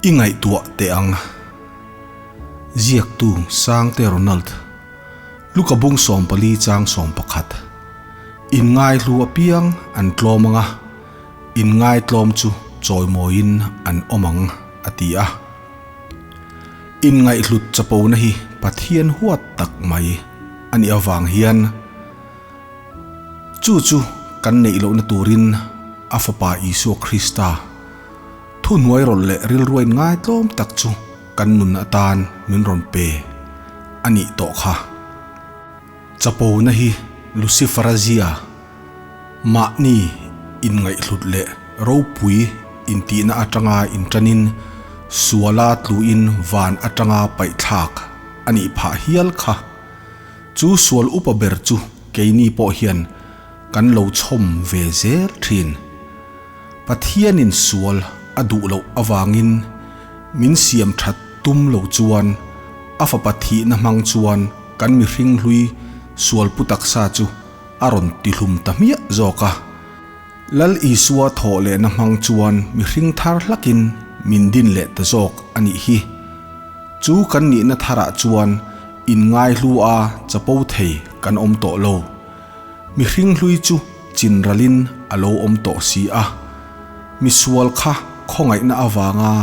I ngaihtuah teh ang. Ziaktu Sangte Ronald, Luka bung 14 chang 11. Inngaihlu apiang an tlawm ang a, inngaitlawm chu chawimawiin an awm ang, a ti a. Inngaihhlut chapona hi Pathian huat tak mai a nih avang hian chu chu kan neih lohna turin a Fapa Isua Krista, Thuhnuai rawlh leh rilruain ngaitlawm tak chu kan nun atan min rawn pe a nih tawh kha. Chapona hi Lucifera zia, mahni inngaihhlut leh ropui intihna atanga inṭanin suala tluin van atanga paihthlak a nih phah hial kha. Chu sual upa ber chu keini pawh hian kan lo chhawm ve zel ṭhin. Pathianin sual a duh loh avangin min siam that tum lo chuan a fapa thihna hmang chuan kan mihring hlui sual pu taksa chu a rawn tihlum ta hmiah zawk a. Lal Isua thawh lehna hmang chuan mihring thar hlakin min din leh ta zawk a nih hi. Chu kan nihna tharah chuan inngaihlu a chapo thei kan awm tawh lo. Mihring hlui chu chinralin a lo awm tawh si a, misual kha khawngaihna avanga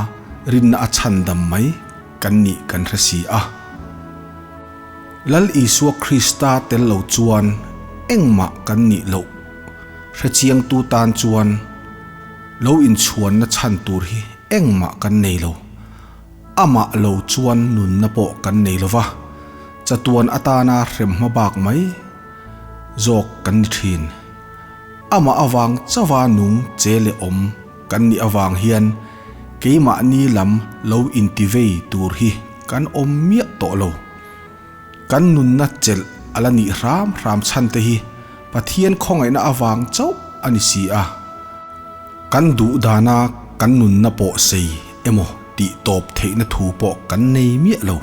rinna a chhandam mai kan nih kan hre si a. Lal Isua Krista tel lo chuan engmah kan nih loh hrechiangtu tan chuan lo inchhuanna chhan tur hi engmah kan nei lo. Amah lo chuan nunna pawh kan nei lo va, chatuan atana hrem hma bak mai zawk kan ni thin. Amah avang chauha nung che leh awm kan nih avang hian keimahni lam lo intivei tur hi kan awm miah tawh lo. Kan nunna chelh a la nih hram hram chhan te hi Pathian khawngaihna avang chauh a ni si a. Kan duh dana kan nunna pawh sei emaw tih tawp theihna thu pawh kan nei miah lo.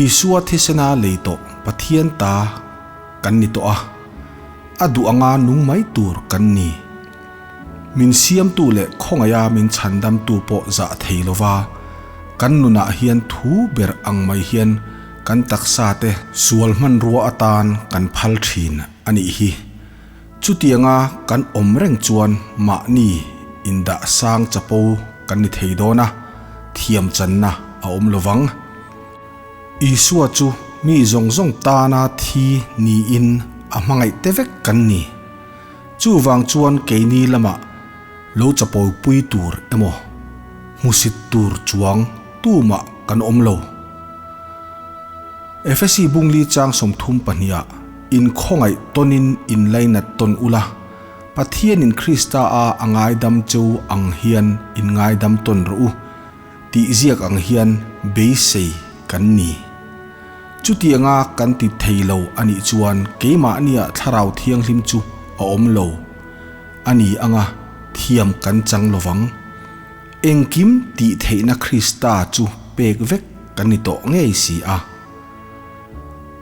Isua thisena lei tawh Pathian ta kan ni tawh a, a duh anga nung mai tur kan ni. Min siamtu leh khawngaiha min chhandamtu pawh zah thei lova, kan nunah hian thu ber ang mai hian kan taksa te sual hmanrua atan kan phal thin a nih hi. Chutianga kan awm reng chuan mahni indah sang chapo kan ni thei dawn a, thiam channa a awm lovang. Isua chu mi zawng zawng tana thi niin a hmangaih te vek kan ni. Chuvang chuan keini lamah lo chapawipui tur emaw hmusit tur chuang tumah kan awm lo. Efesi bungli chang 32ah inkhawngaih tawnin inlainat tawn ula, Pathianin Krista a a ngaidam cheu ang hian inngaidam tawn rawh u tih ziak ang hian beisei kan ni. Chutianga kan ti thei lo a nih chuan keimahnia Thlarau Thianghlim chu a awm lo a ni anga thiam kan chang lovang. Engkim tih theihna Krista chu pek vek kan ni tawh ngei si a.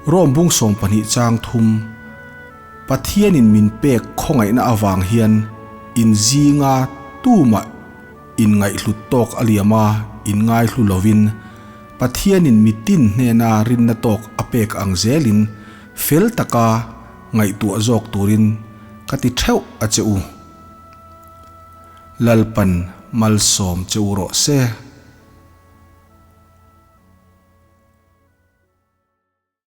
Rom bung 12 chang 3, Pathianin min pek khawngaihna avang hian inzinga tumah Inngaihhlut tawk a liam a, inngaihlu lovin, Pathianin mitin hnena rinna tawk a pek ang zelin fel taka ngaihtuah zawk turin ka ti theuh a che u. Lalpan malsawm che u rawh se.